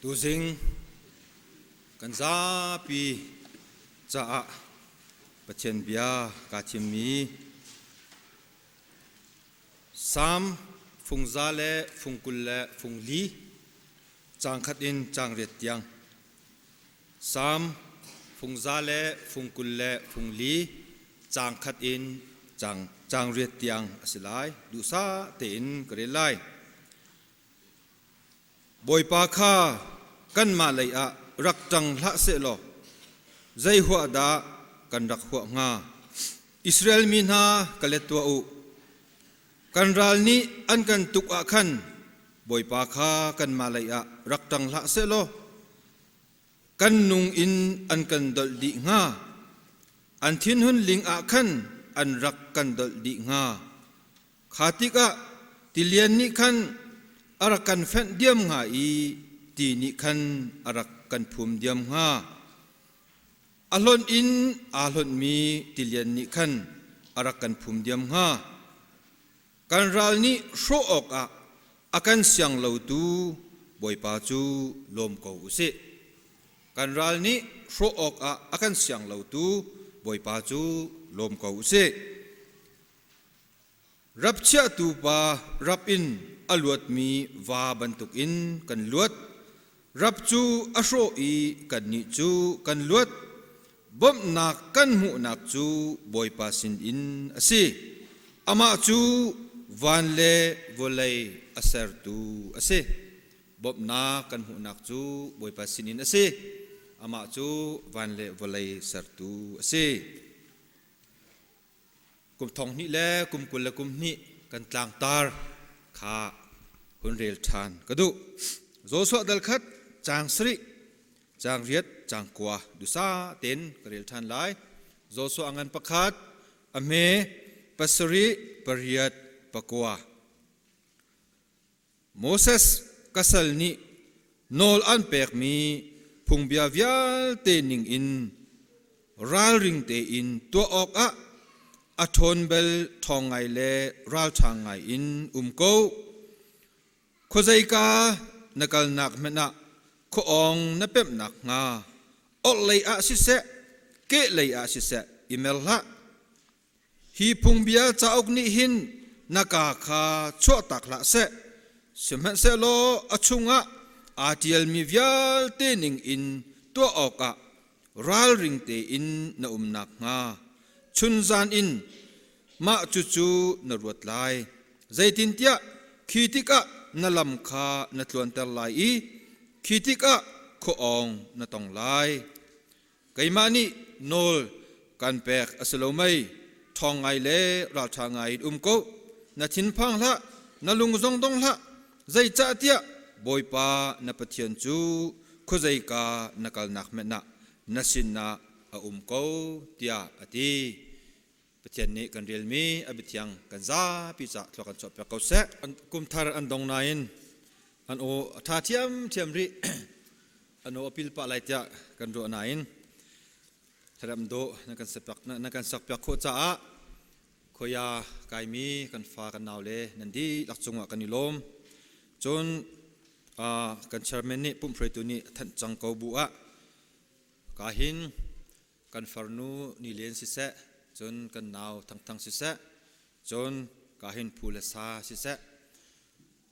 Tuzing kan zapi caah Pathian bia kaa thimmi Salm fungza le fungkul le fungli caang khat in caang riat tiang Salm fungza le fungkul le fungli caang khat in caang riat tiang a si lai. Duhsah tein ka rel lai. Bawipa kha kanmah lei ah rak ṭang hlah sehlaw zei huah dah kan rak huah hnga? Israel mi hna ka let tuah u. Kan ral nih an kan tuk ah khan Bawipa kha kanmah lei ah rak ṭang hlah sehlaw kan nung in an kan dolh dih hnga. An thinhun ling ah khan an rak kan dolh dih hnga. Kha tikah tilian nih khan a rak kan fenh diam hnga i ti nih khan a rak kan phum diam hnga. A hlonh in aa hlonhmi tilian nih khan a rak kan phum diam hnga. Kan ral nih hrawh awkah a kan siang lotu Bawipa cu lawm ko u sih. Kan ral nih hrawh awkah a kan siang lotu Bawipa cu lawm ko u sih. Rap chiahtu pa rap in a luatmi va bantukin kan luat. Rap cu a hrawh i kannih cu kan luat. Bawmhnak kan hmuhnak cu Bawipa sinin a si. Amah cu van le vawlei a sertu a si. Bawmhnak kan hmuhnak cu Bawipa sinin a si. Amah cu van le vawlei sertu a si. Kum thong hnih le kum 20 le kum hnih kan tlangtar kha hun rel ṭhan ka duh. Joshua dal khat caang sarih, caang riat, caang kua dusa tein ka rel ṭhan lai. Joshua ngan pakhat, a hme, pasarih, pariat, pakua. Moses ka sal nih nawl an pekmi phungbia vialte ningin ralring tein tuah awkah a ṭhawn bel ṭhawng ngai le ralṭha ngai in um ko. Khuazeika na kalnak hmanh ah khua-awng na pemh nakhnga orhlei ah siseh, kehlei ah siseh i mer hlah. Hi phungbia cauk nih hin na kaa kha chuahtak hlah seh, sihmanhsehlaw a chungah aa ṭialmi vialte ningin tuah awkah ralring tein na um nakhnga chunzan in mah cucu na ruat lai. Zeitintiah khi tikah na lam kha na tluanter lai i khi tikah khua-awng na tong lai. Keimah nih nawl kan pek a si lo mei? Ṭhawng ngai le ralṭha ngai in um ko. Na thinphang hlah, na lung zong dong hlah. Zeicahtiah Bawipa na Pathian cu khuazeika na kalnak hmanh ah na sinah a um ko, tiah a ti. Pathian nih kan relmi a biathiang kan zapi cah thlua kan chuahpiak ko seh. Kum thar an dong nain an aw a ṭha ṭhiamṭhiam rih. An aw a pil pah lai tiah kan ruah nain thlarem dawh na kan sakpiak na kan sakpiak khawh caah khoia kaimi kan fa kan nau le nan dihlak cungah kan i lawm. Cun kan chairman nih pumhruaitu nih thanh cang ko bu ah ka hin kan farnu Nilen siseh, cun kan nau Thangthang siseh, cun kahin phu le sa siseh,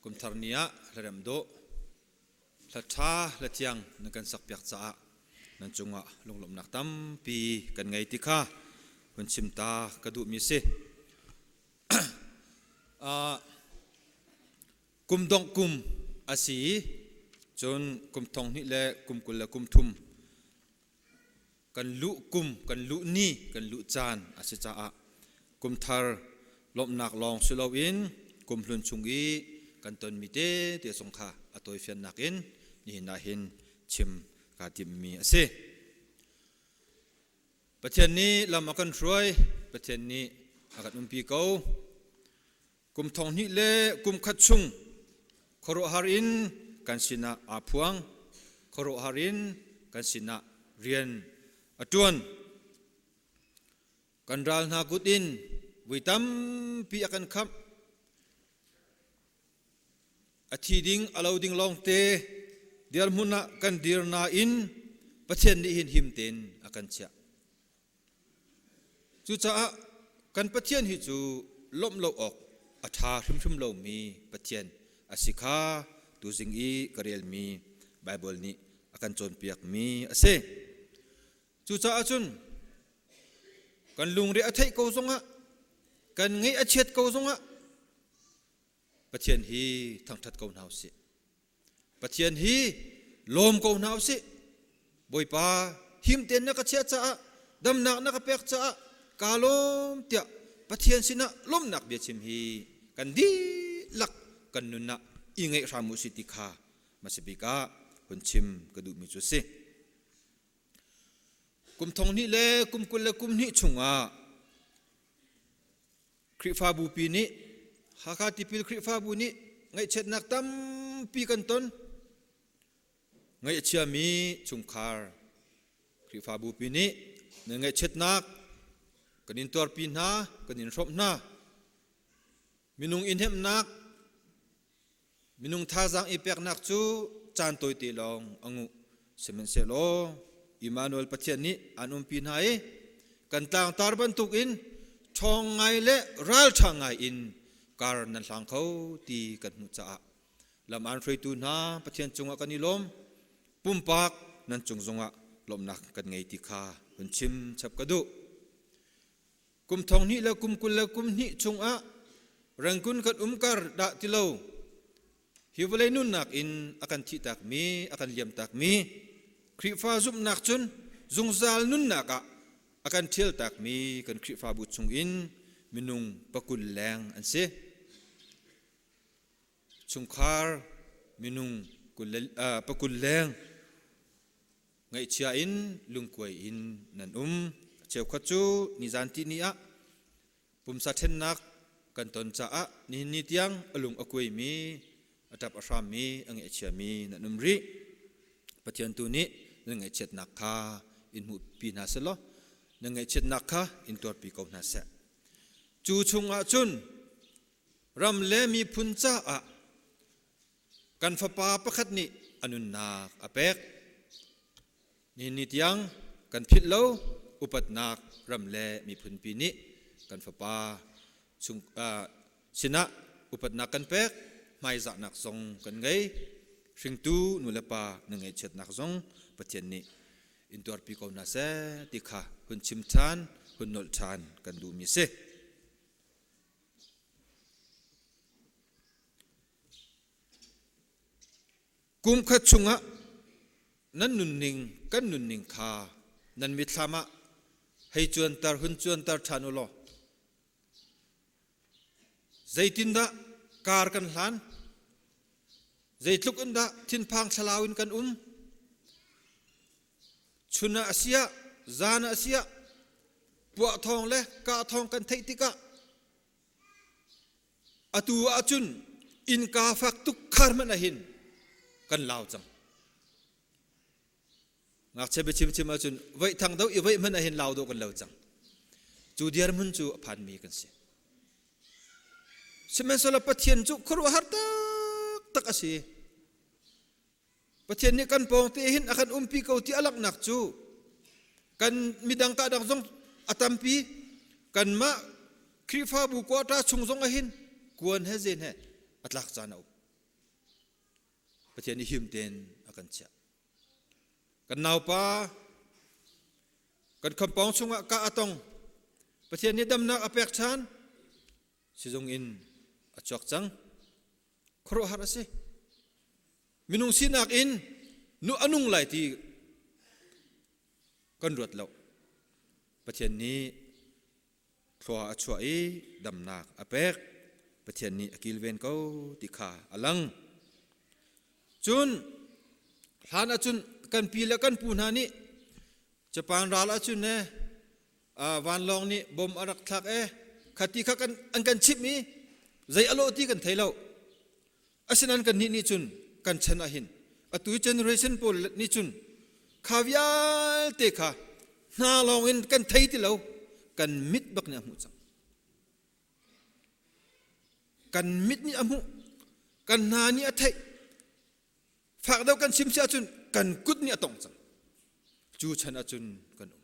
kumthar ni ah hlarem dawh, hla ṭha hla thiang nan kan sakpiak caah nan cungah lunglawmhnak tampi kan ngei ti kha hun chim ta ka duhmi si. Kum dongh kum a si i cun kum thong hnih le kum 20 le kum thum kan luh kum kan luh ni kan luh caan a si caah kumthar lawmhnak lawng si loin kumhlun chung i kan tonmi tete zong kha a tawifiannak in nihin ah hin chim kaa timhmi a si. Pathian nih lam a kan hruai, Pathian nih a kan umpi ko. Kum thong hnih le kum khat chung khuaruahhar in kan sinah aa phuang, khuaruahhar in kan sinah rian a ṭuan. Kan ral hna kut in vui tampi a kan khamh. A thi ding a lo ding lawngte dirhmun ah kan dir nain Pathian nih hin him tein a kan chiah. Cucaah kan Pathian hi cu lawmh lo awk a ṭha hrimhrim lomi Pathian a si kha tuzing i ka relmi Baibal nih a kan cawnpiakmi a si. Cucaah cun kan lungre a theih ko zongah kan ngaih a chiat ko zongah Pathian hi thangṭhat ko hna usih. Pathian hi lawm ko hna usih. Bawipa him tein na ka chiah caah damnak na ka pek caah kaa lawm tiah Pathian sinah lawmhnak bia chim hi kan dihlak kan nun ah i ngeih hram usih ti kha hmasabik ah hun chim ka duhmi cu a si. Kum thong hnih le kum 20 le kum hnih chungah Khrihfabu pi nih Hakha Tipil Khrihfabu nih ngaihchiatnak tampi kan ton. Ngaih a chiami chungkhar Khrihfabu pi nih nan ngaihchiatnak kan in tuarpi hna, kan in hrawmh hna. Minung i hnemhnak, Minung thazaang i peknak cu caan tawite lawng a nguh. Sihmanhsehlaw Immanuel Pathian nih aan umpi hna i kan tlangtar bantukin ṭhawng ngai le ralṭha ngai in kar nan hlang kho ti kan hmuh caah lam aan hruaitu hna Pathian cungah kan i lawm. Pumpak nan cung zongah lawmhnak kan ngei ti kha hun chim chap ka duh. Kum thong hnih le kum 20 le kum hnih chungah Rangoon kan um kar dah ti lo hi vawlei nunnak in a kan thihtakmi a kan liamtakmi Khrihfa zumhnak cun zungzal nunnak ah a kan ṭhialtakmi kan Khrihfabu chungin minung pakul leng an si. Chungkhar minung pakul leng Ngaihchia in lungkuai in nan um. Cheukhat cu nizan tihni ah pumsa ṭhennak kan ton caah nihin ni tiang a lung a kuaimi, a ṭap a hrammi, a ngaihchiami nan um rih. Pathian tu nih nan ngaihchiatnak kha in hmuhpi hna seh law nan ngaihchiatnak kha in tuarpi ko hna seh. Cu chungah cun ram le miphun caah Kan fapa pakhat nih a nunnak a pek. Nihin ni tiang kan philh lo upatnak ram le miphunpi nih kan fapa chung sinah upatnak kan pek, hmaizahnak zong kan ngei. Hringtu nulepa na ngaihchiatnak zong Pathian nih in tuarpi ko hna seh ti kha hun chim ṭhan, hun nolh ṭhan kan duhmi a si. Kum khat chungah nan nunning kan nunning kha nan mitthlam ah hei cuanter hun cuanter ṭhan u law zeitindah kar kan hlan zeitluk in dah thinphang thlalau in kan um chun ah a siah zan ah a siah puah thawng le kah thawng kan theih tikah Atu ahcun innka fak tuk khar hmanh ahhin kan lau cang. Ngakchia biachim chim ahcun veih thang do i veih hmanh ahhin lau dawh kan lo cang. Cu dirhmun cu a phanmi kan si. Sihmanhsehlaw Pathian cu khuaruahhar taktak a si. Pathian nih kan pawng te hin a kan umpi ko ti a langhnak cu kan midang ka dang zong a tampi kanmah Khrihfabu quarter chung zong ahhin kuan he zen he a tlak caan a um. Pathian nih him tein a kan chiah. Kan naupa kan compound chungah ka a tong. Pathian nih damnak a pek ṭhan. Sizung in a chuak cang. Khuaruahhar a si. Minung sinak in nu a nung lai ti kan ruat lo. Pathian nih thlua a chuah i damnak a pek. Pathian nih a kilven ko ti kha a lang. Cun hlan ahcun kan pi le kan pu hna nih Japan ral ahcun ne vanlawng nih bom a rak thlak e khati kha kan an kan chimh i zei a lawh ti kan thei lo asinain kan nih nih cun kan chan ah hin atu generation pawl nih cun kha vialte kha hna lawng in kan thei ti lo kan mit bak nih a hmuh cang kan mit nih a hmuh kan hna nih a theih. Fak deuh kan chim si ahcun kan kut nih a tong cang. Cu chan ahcun kan um.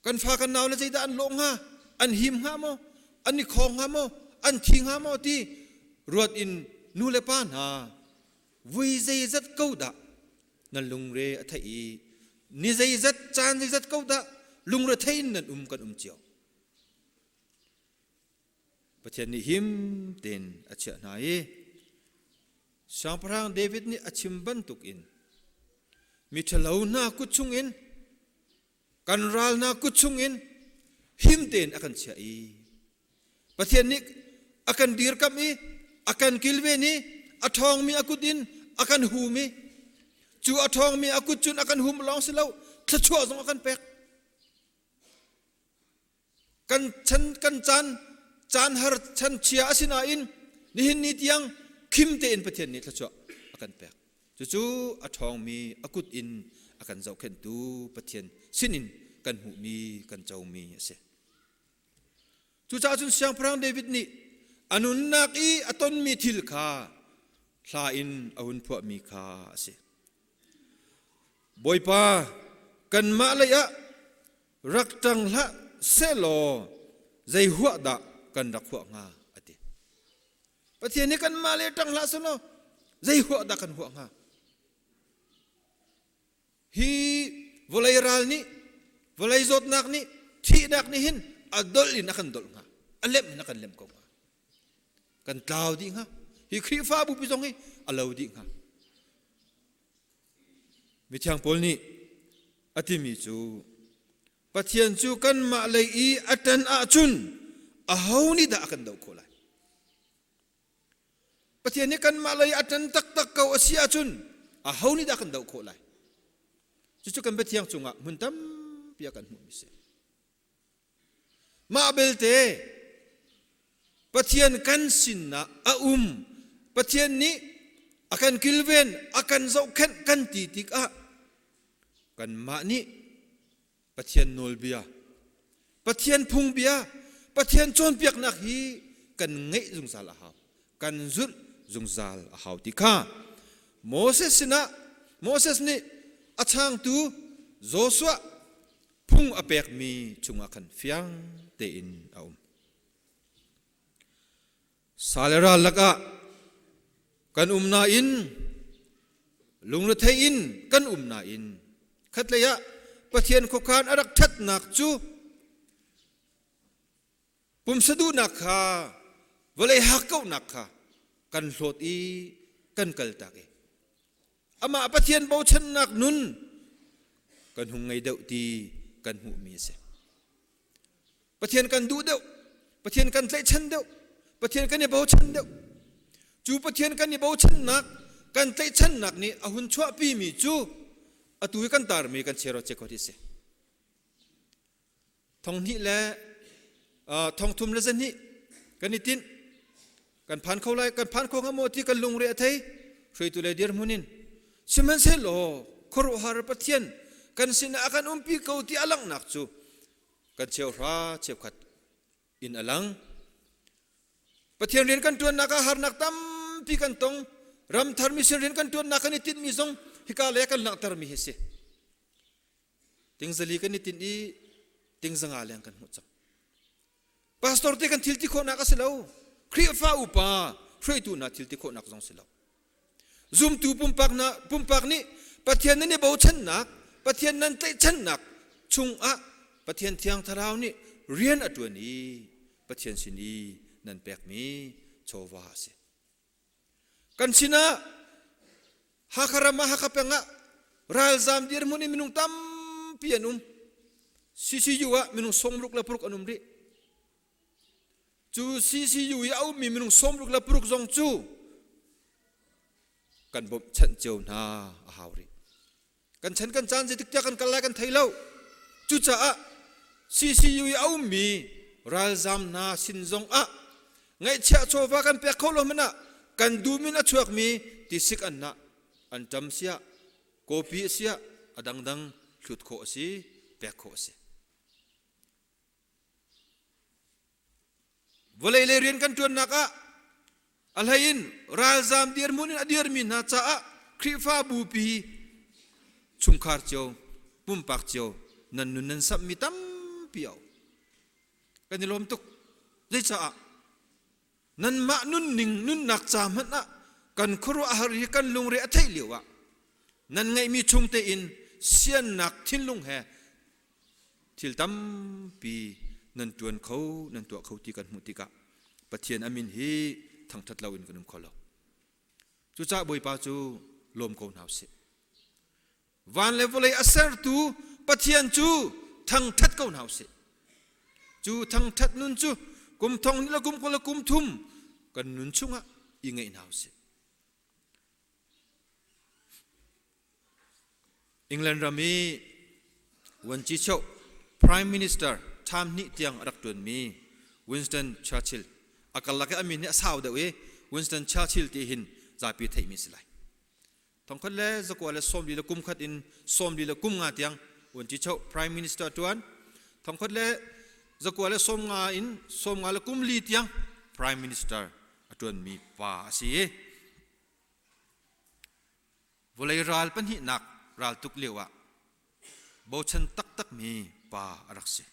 Kan fa kan nau le zeidah an lawh hnga? An him hnga maw? An i khawng hnga maw? An thi hnga maw ti ruat in nu le pa hna vui zeizat ko dah nan lungre a theih i ni zeizat caan zeizat ko dah lungre thei in nan um kan um cio. Pathian nih him tein a chiah hna i Siangpahrang David nih a chim bantukin miṭhalo hna kut chungin kan ral hna kut chungin him tein a kan chiah i Pathian nih a kan dirkamh i a kan kilven i a ṭhawngmi a kut in a kan hum i cu a ṭhawngmi a kut cun a kan hum lawng si lo thluachuah zong a kan pek. Kan chan kan caan caan har chan chia a si nain nihin ni tiang khim tein Pathian nih thluachuah a kan pek. Cucu a ṭhawngmi a kut in a kan zohkhenhtu Pathian sinin kan hmuhmi kan comi a si. Cucaah cun Siangpahrang David nih a nunnak i a tonmi thil kha hla in a hun phuahmi kha a si. Bawipa, kanmah lei ah rak ṭang hlah sehlaw zei huah dah kan rak huah hnga a ti. Pathian nih kanmah le ṭang hlah sehlaw zei huah dah kan huah hnga? Hi vawlei ral nih vawlei zawtnak nih thihnak nih hin a dolh in a kan dolh hnga, a lemh in a kan lemh ko hnga. Kan tlau dih hnga. Hi Khrihfabu pi zong hi a lo dih hnga. Mithiang Paul nih a timi cu Pathian cu kanmah lei i a ṭan ahcun aho nih dah a kan doh khawh lai? Pathian nih kanmah lei a ṭan taktak ko a si ahcun aho nih dah kan doh khawh lai? Cucu kan Pathian cungah hmun tampi ah kan hmuhmi a si. Mah belte Pathian kan sinah a um. Pathian nih a kan kilven, a kan zohkhenh kan ti tikah kanmah nih Pathian nawlbia, Pathian phungbia, Pathian cawnpiaknak hi kan ngeih zungzal a hau. Kan zulh zungzal a hau ti kha Moses sinah Moses nih a changtu Joshua phung a pekmi chungah khan fiang tein a um. Sa le ral lakah kan um nain lungrethei in kan um nain khatlei ah Pathian khuakhan a rak ṭhatnak cu pumsa duhnak kha vawlei hakkauhnak kha kan hlawt i kan kaltak i amah Pathian bochannak nun kan hung ngei deuh ti kan hmuhmi a si. Pathian kan duh deuh, Pathian kan tlaihchan deuh, Pathian kan i bochan deuh. Cu Pathian kan i bochannak, kan tlaihchannak nih a hun chuahpimi cu atu i kan tarmi kan chero che khot hi si. Thong hnih le thong thum le zahnih kan i tinh kan phan kho lai kan phan kho hnga maw ti kan lungre a thei hruaitu le dirhmun in sihmanhsehlaw khuaruahhar Pathian kan sinah a kan umpi ko ti a langhnak cu kan cheuhra cheukhat in a lang Pathian rian kan ṭuannak ah harnak tampi kan tong ramthar mission rian kan ṭuannak kan i tinhmi zong hika le kan langhtermi hi si Tingzali kan i tinh i tingzanga leng kan hmuh cang. Pastor te kan thil ti khawhnak a si lo. Khrihfa upa hruaitu hna thil ti khawhnak zong si lo. Zumtu pumpak na pumpak nih Pathian nan i bochannak, Pathian nan tlaihchannak chungah Pathian Thiang Thlarau nih rian a ṭuan i Pathian sin i nan pekmi chawva a si. Kan sinah Hakha ram ah Hakha peng ah ralzaam dirhmun in minung tampi an um. CCU ah minung 66 an um rih. Cu CCU i a ummi minung 66 zong cu kan bawmhchanh cio hna a hau rih. Kan chan kan caan zeitik tiah kan kal lai kan thei lo. Cucaah CCU i a ummi ralzam hna sin zong ah ngaihchiah chawva kan pek kho lo hmanh ah kan dum in a chuakmi tisik an nah an ṭam siah kawpi a siah a dangdang hlut khawh a si pek khawh a si. Vawlei lei rian kan ṭuannak ah A hlei in ralzaam dirhmun in a dirmi hna caah Khrihfabu pi chungkhar cio, pumpak cio nan nun nan samhmi tampi a um. Kan i lawm tuk. Zeicaah? Nanmah nunning nunnak ca hmanh ah kan khuaruahhar hi kan lungre a theih lio ah nan ngeihmi chung tein siannak thinlung he thil tampi nan ṭuan kho nan tuah kho ti kan hmuh tikah Pathian a min hi thangṭhat loin kan um kho lo. Cucaah Bawipa cu lawm ko hna usih. Van le vawlei a sertu Pathian cu thangṭhat ko hna usih. Cu thangṭhat nun cu kum thong le kum kul le kum thum kan nun chungah i ngeih hna usih. England ram i vuanci Prime Minister term hnih tiang a rak ṭuanmi Winston Churchill a karlak i a min hi a sau deuh i Winston Churchill ti hin zapi theihmi si lai. Thongkhat le zakua le sawmli le kum khat in sawmli le kum nga tiang vuanci Prime Minister ṭuan. Thongkhat le zakua le sawmnga in sawmnga le kum li tiang Prime Minister a ṭuanmi pa a si i Vawlei ral pahnihnak raltuk lio ah bochan taktakmi pa a rak si.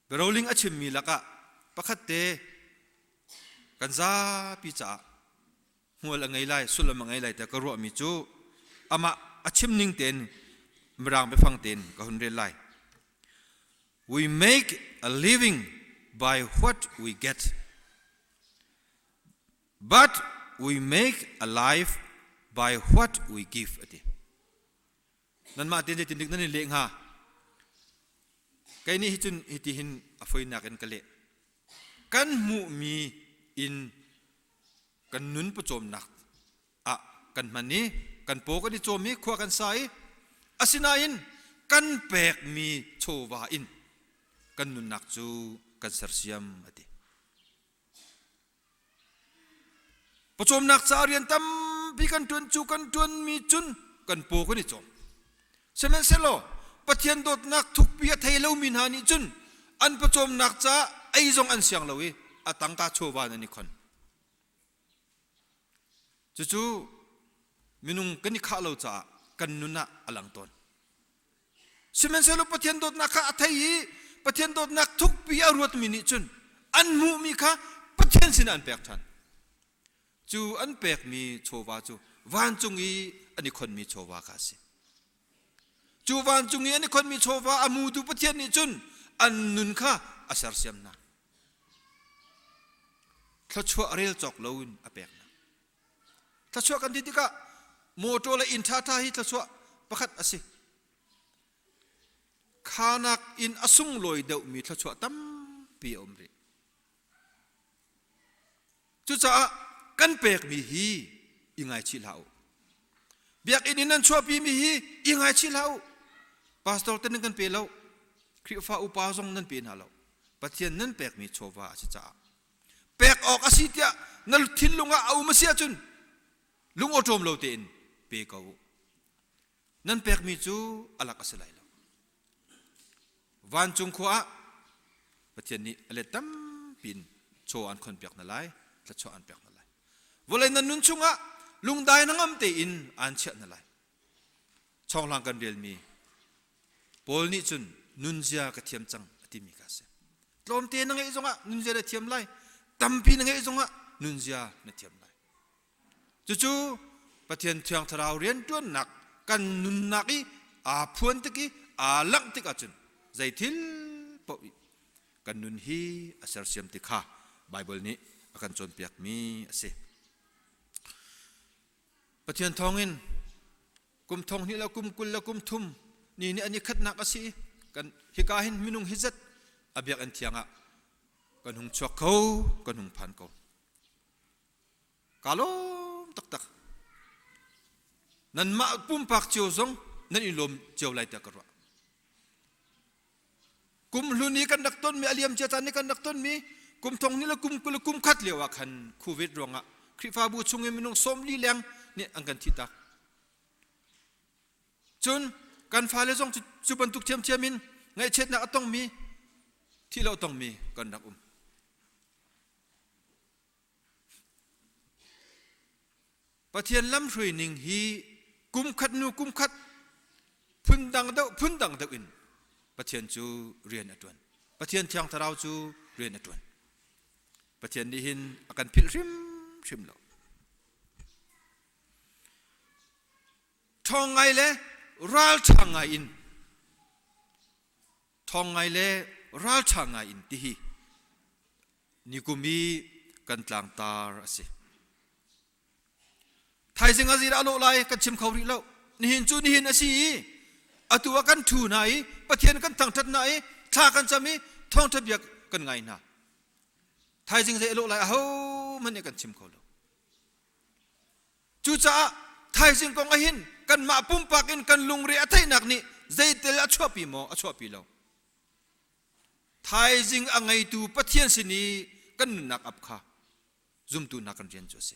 Biaroling a chimmi lakah pakhat te kan zapi caah hmual a ngei lai, sullam a ngei lai tiah ka ruahmi cu amah a chim ning tein Mirang biafang tein ka hun rel lai. We make a living by what we get. But we make a life by what we give ati. Nanmah te zeitin dik nan i leh hnga? Kei nih hi cun hiti hin a foinak in ka leh. Kan hmuhmi in kan nun pawcawmnak ah kan hman i kan paw kan i cawm i khua kan sa i asinain kan pekmi chawva in kan nunnak cu kan sersiam ati. Pawcawmnak caah rian tampi kan ṭuan cu kan ṭuanmi cun kan paw kan i cawm. Sihmanhsehlaw Pathian dawtnak thukpi a thei lomi hna nih cun an pawcawmnak caah ei zong an siang lo i a tangka chawva in an i khon. Cucu minung kan i khah lo caah kan nun ah a lang tawn. Sihmanhsehlaw Pathian dawtnak kha a thei i Pathian dawtnak thukpi a ruatmi nih cun an hmuhmi kha Pathian sinah an pek ṭhan. Cu an pekmi chawva cu vancung i an i khonmi chawva kha a si. Cu vancung i an i khonmi chawva a mutu Pathian nih cun an nun kha a sersiam hna. Thluachuah rel cawk loin a pek hna. Thluachuah kan ti tikah motor le inn ṭhaṭha hi thluachuah pakhat a si. Khanak in a sunglawi deuhmi thluachuah tampi a um rih. Cucaah kan pekmi hi i ngaichih hlah u. Biakinn in nan chuahpimi hi i ngaichih hlah u. Pastor te nan kan pe lo. Khrihfa upa zong nan pe hna lo. Pathian nan pekmi chawva a si caah pek awk a si tiah na thinlung ah a um a si ahcun lung awṭawm lo tein pe ko u. Nan pekmi cu a lak a si lai lo. Vancung khua ah Pathian nih a let tampi in chaw an khonpiak hna lai, thluachuah an pek hna lai. Vawlei nan nun chungah lungdai hnangam tein aan chiah hna lai. Chawnglang kan relmi Paul nih cun nunzia ka thiam cang a timi kha a si. Tlawmte na ngeih zongah nunzia na thiam lai, tampi na ngeih zongah nunzia na thiam lai. Cucu Pathian Thiang Thlarau rianṭuannak kan nunnak i aa phuan tik i aa langh tik ahcun zei thil paoh i kan nun hi a sersiam ti kha Baibal nih a kan cawnpiakmi a si. Pathian thawngin kum thong hnih le kum 20 le kum thum ni nih an i khatnak a si i kan hika hin minung hi zat a biakinn thiang ah kan hung chuak kho kan hung phan ko ka lawm taktak nanmah pumpak cio zong nan i lawm cio lai tiah ka ruah Kum hlun i kan rak tonmi a liam cia caan i kan rak tonmi kum thong ni le kum 20 le kum khat lio ah khan COVID ruangah Khrihfabu chung in minung 40 leng nih an kan thihtak. Cun kan fale zong cu bantuk thiamthiam in ngaihchiatnak a tongmi thih lo tongmi kan rak um. Pathian lamhruai ning hi kumkhat hnu kumkhat phundang deuh phundang deuh in Pathian cu rian a ṭuan. Pathian Thiang Thlarau cu rian a ṭuan. Pathian nih hin a kan philh hrimhrim lo. Ṭhawng ngai le ralṭha ngai in ṭhawng ngai le ralṭha ngai in tihi nikum i kan tlangtar a si. Thaizing a zir a lawh lai kan chim kho rih lo. Nihin cu nihin a si i atu ah kan ṭhu hna i Pathian kan thangṭhat hna i thla kan cam i thawngṭha bia kan ngai hna. Thaizing zei a lawh lai ahohmanh nih kan chim kho lo. Cucaah thaizing kong ahhin kanmah pumpak in kan lungre a theihnak nih zeitel a chuahpi maw a chuahpi lo. Thaizing a ngeitu Pathian sin i kan nunnak ap kha zumtu hna kan rian cu a si.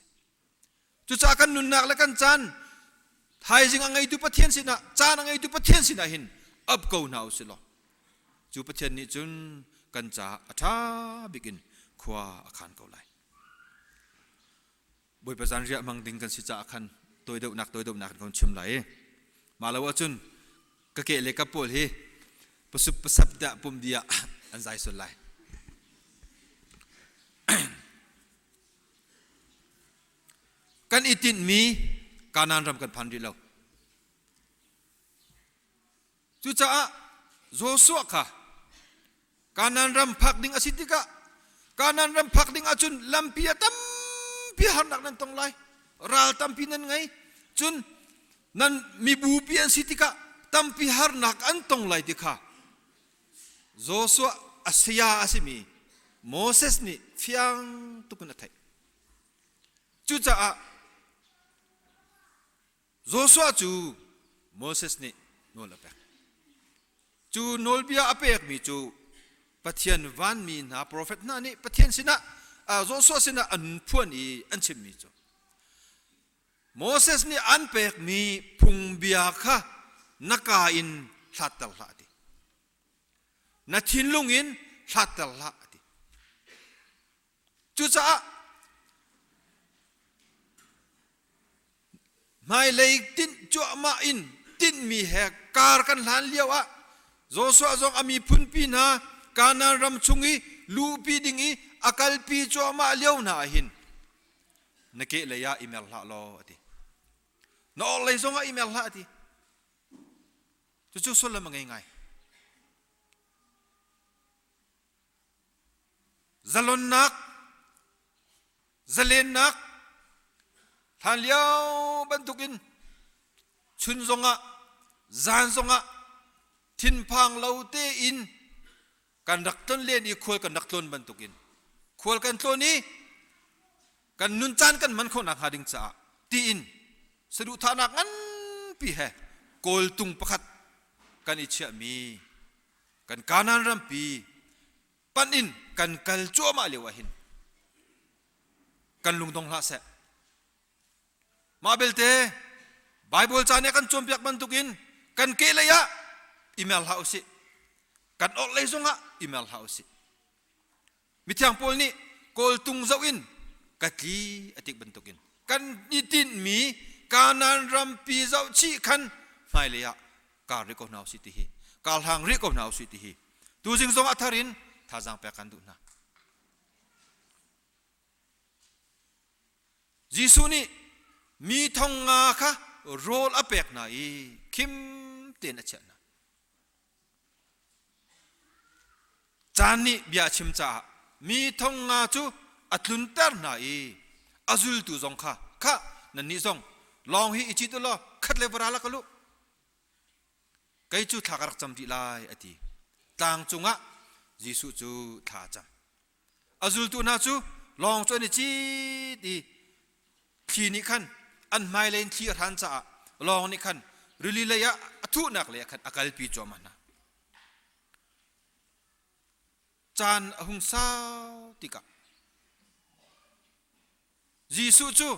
Cucaah kan nunnak le kan caan thaizing a ngeitu Pathian sinah caan a ngeitu Pathian sinah hin ap ko hna u si law cu Pathian nih cun kan caah a ṭha bik in khua a khan ko lai. Bawipa zanriah hmang ding kan si caah khan tawi deuhnak tawi deuhnak in kan chim lai i mah lo ahcun ka ke le ka pawl hi pasup pasap tiah pum di ah an zai sual lai. Kan i tinhmi Kanaan ram kan phan rih lo. Cucaah Joshua kha Kanaan ram phak ding a si tikah Kanaan ram phak ding ahcun lampi a tampi harnak nan tong lai. Ral tampi nan ngei. Cun nan mibupi an si tikah tampi harnak an tong lai ti kha Joshua a saya a simi Moses nih fiang tuk in a theih. Cucaah Joshua cu Moses nih nawl a pek. Cu nawlbia a pekmi cu Pathian vanmi hna profet hna nih Pathian sinah Joshua sinah an phuan i an chimmi cu Moses nih an pekmi phungbia kha na kaa in hlatter hlah a ti. Na thinlung in hlatter hlah a ti. Cucaah hmailei tinh cuahmah in tinhmi he kar kan hlan lio ah Joshua zong a miphunpi hna Kanaan ram chung i luhpi ding i a kalpi cuahmah lio hna ah hin na kehlei ah i mer hlah law a ti. Na orhlei zong ah i mer hlah a ti. Cucu sullam a ngei ngai. Zalonnak, zalennak, hlanlio bantukin chun zongah, zan zongah thinphang lo tein kan rak tlon len i khual kan rak tlawn bantukin khual kan tlawn i kan nun caan kan hman khawh nakhnga ding caah tiin saduhthahnak nganpi he kawltung pakhat kan i chiahmi kan Kanaan rampi panh in kan kal cuahmah lio ah hin kan lungdong hlah seh. Mah belte Bible ca nih a kan cawnpiak bantukin kan kehlei ah i mer hlah usih. Kan orhlei zongah i mer hlah usih. Mithiang Paul nih kawltung zoh in ka tli a tik bantukin kan i tinhmi Kanaan rampi zoh chih khan hmailei ah kar rih ko hna usih ti hi kar hlang rih ko hna usih ti hi tuzing zong a thar in thazaang pek kan duh hna. Jesuh nih mi thong nga kha rawl a pek hna i khim tein a chiah hna. Caan nih bia a chim caah mi thong nga cu a tlunter hna i a zultu zong kha, Khah, nannih zong lawng hi i cit u law khat le va ra lak u. Kei cu thla ka rak cam rih lai, a ti. Tlang cungah Jesuh cu thla a cam. A zultu hna cu lawng cu an i cit i thli nih khan an hmailei in thli a hran caah lawng nih khan rili lei ah a thuhnak lei ah khan a kalpi cuahmah hna. Caan a hung sau tikah Jesuh cu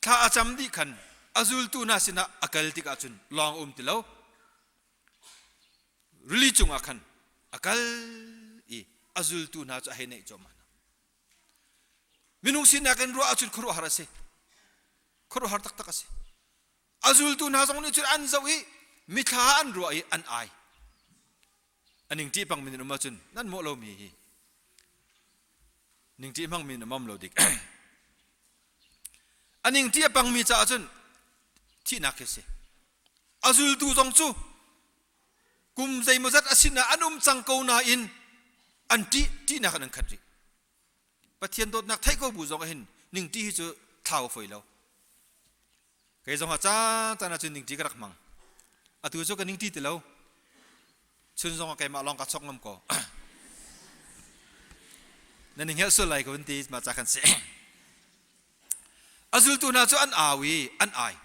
thla a cam dih khan a zultu hna sinah a kal tikah cun lawng a um ti lo. Rili cungah khan a kal i a zultu hna cu a hei naih cuahmah hna. Minung sinak in ruah ahcun khuaruahhar a si. Khuaruahhar taktak a si. A zultu hna zong nih cun an zoh i mithla an ruah i an ai. A ningṭih pangmi nan um ahcun nan mawh lomi hi ningṭih hmangmi nan um lo dik. A ningṭih a pangmi caah cun thihnak khi a si. A zultu zong cu kum zeimawzat a sinah an um cang ko nain an ṭih ṭihnak in an khat rih. Pathian dawtnak theih ko bu zong ah hin ningṭi hi cu thlau a fawi lo. Kei zong ah caan caan ahcun ningṭi ka rak hmang. Atu cu ka ningṭi ti lo. Chun zong ah keimah lawng ka chok ngam ko. Nan i hngelh sual lai ko an ti mah ca khan si. A zultu hna cu an au i an ai.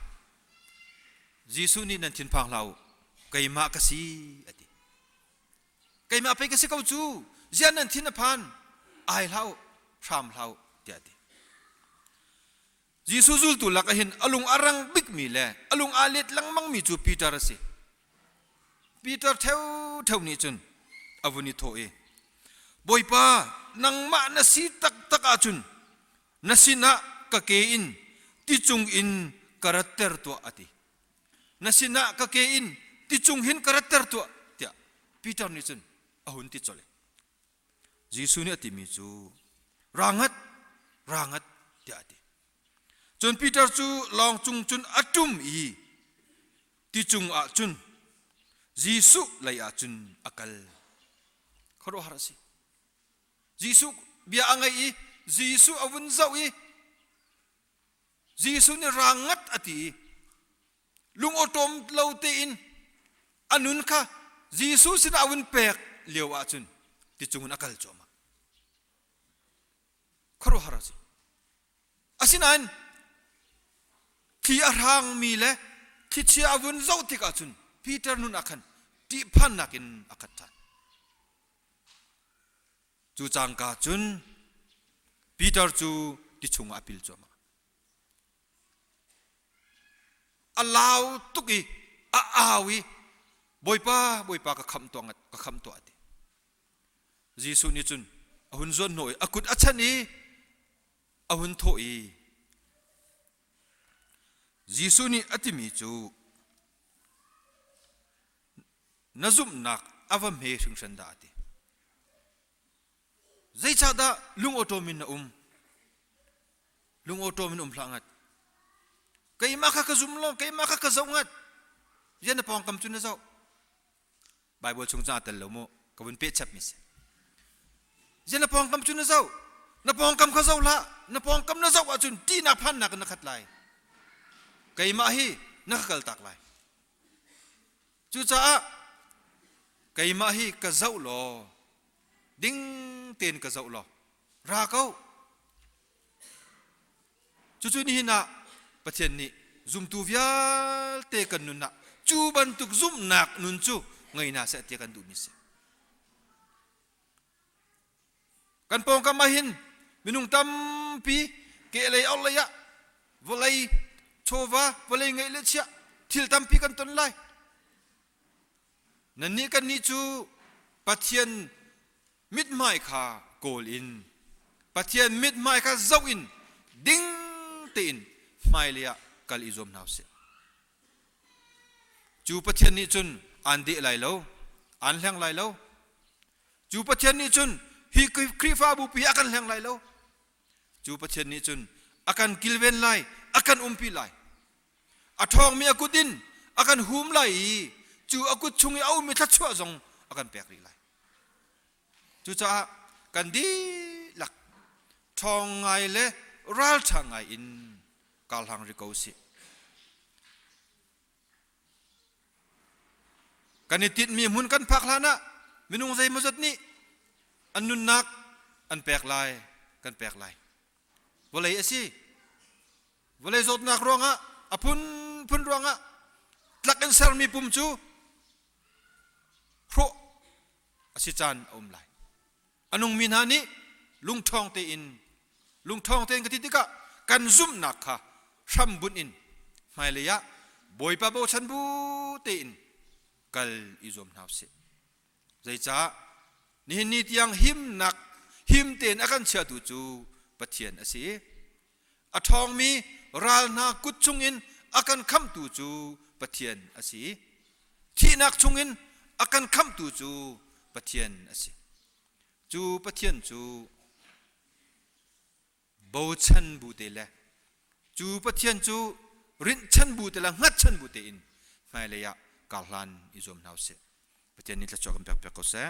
Jesuh nih nan thinphang hlah u, keimah ka si a ti. Keimah pei ka si ko cu, ziah nan thin a phan? Ai hlah u, hram hlah u, tiah a ti. Jesuh zultu lak ah hin a lung a rang bikmi le a lung aa let lengmangmi cu Peter a si. Peter ṭheoṭheo nih cun a vun i thawh i, Bawipa, nangmah na si taktak ahcun na sinah ka ke in ti cung in ka ratter tuah, a ti. Na sinah ka ke in ti cung hin ka ratter tuah, tiah Peter nih cun a hun ti colh. Jesuh nih a timi cu, Ra ngat, ra ngat, tiah a ti. Cun Peter cu lawng cung cun a ṭum i ti cungah cun Jesuh lei ah cun a kal. Khuaruahhar a si. Jesuh bia a ngaih i Jesuh a vun zoh i Jesuh nih ra ngat a ti i lungawṭawm lo tein a nun kha Jesuh sinah a vun pek lio ahcun ti cungin a kal cuahmah. Khuaruahhar a si. Asinain thli a hrangmi le thlichia a vun zoh tik ahcun Peter nun ah khan ṭihphannak in a khat ṭhan. Cu cangka cun Peter cu ti chungah a pil cuahmah. A lau tuk i a au i Bawipa, Bawipa ka khamh tuah ngat, ka khamh tuah a ti. Jesuh nih cun a hun zuanhnawh i a kut a chanh i a hun thawh i Jesuh nih a timi cu na zumhnak a va hme hringhran dah a ti. Zeicahdah lungawṭawm in na um? Lungawṭawm in um hlah ngat. Keimah kha ka zum law, keimah kha ka zoh ngat. Rian na pawngkam cu na zoh. Bible chung cun aa tel lo mu. Ka vun peh chap mi si. Zian na pawngkam cu na zoh. Na pawngkam kha zoh hlah. Na pawngkam na zoh ahcun ṭihnak phannak in na khat lai. Keimah hi na ka kaltak lai. Cucaah keimah hi ka zoh law ding tein ka zoh law ra ko. Cucu nihin ah Pathian nih zumtu vialte kan nun ah cu bantuk zumhnak nun cu ngei hna seh ti kan duhmi si. Kan pawngkam ah hin minung tampi kehlei orhlei ah vawlei chawva, vawlei ngeih le chiah thil tampi kan ton lai. Nannih kannih cu Pathian mithmai kha kawl in Pathian mithmai kha zoh in ding tein hmailei ah kal i zuam hna usih. Cu Pathian nih cun aan deh lai lo, aan hleng lai lo. Cu Pathian nih cun hi Khrihfabu pi a kan hleng lai lo. Cu Pathian nih cun a kan kilven lai, a kan umpi lai. A ṭhawngmi a kut in a kan hum lai i cu a kut chung i a ummi thluachuah zong a kan pek rih lai. Cucaah kan dihlak ṭhawng ngai le ralṭha ngai in karhlang rih ko usih. Kan i tinhmi hmun kan phak hlan ah minung zeimawzat nih an nunnak an pek lai, kan pek lai. Vawlei a si. Vawlei zawtnak ruangah a phunphun ruangah tlak in sermi pum cu hrawh a si caan a um lai. A nungmi hna nih lungṭhawng tein lungṭhawng tein ka ti tikah kan zumhnak kha hrambunh in hmailei ah Bawipa bochan bu tein kal i zuam hna usih. Zeicah nihin ni tiang himnak him tein a kan chiatu cu Pathian a si i a ṭhawngmi ral hna kut chungin a kan khamhtu cu Pathian a si. Thihnak chungin a kan khamhtu cu Pathian a si. Cu Pathian cu bochan bu te le cu Pathian cu rinhchan bu te le hngatchan bu tein hmailei ah karhlan i zuam hna usih. Pathian nih thluachuah kan pek piak ko seh.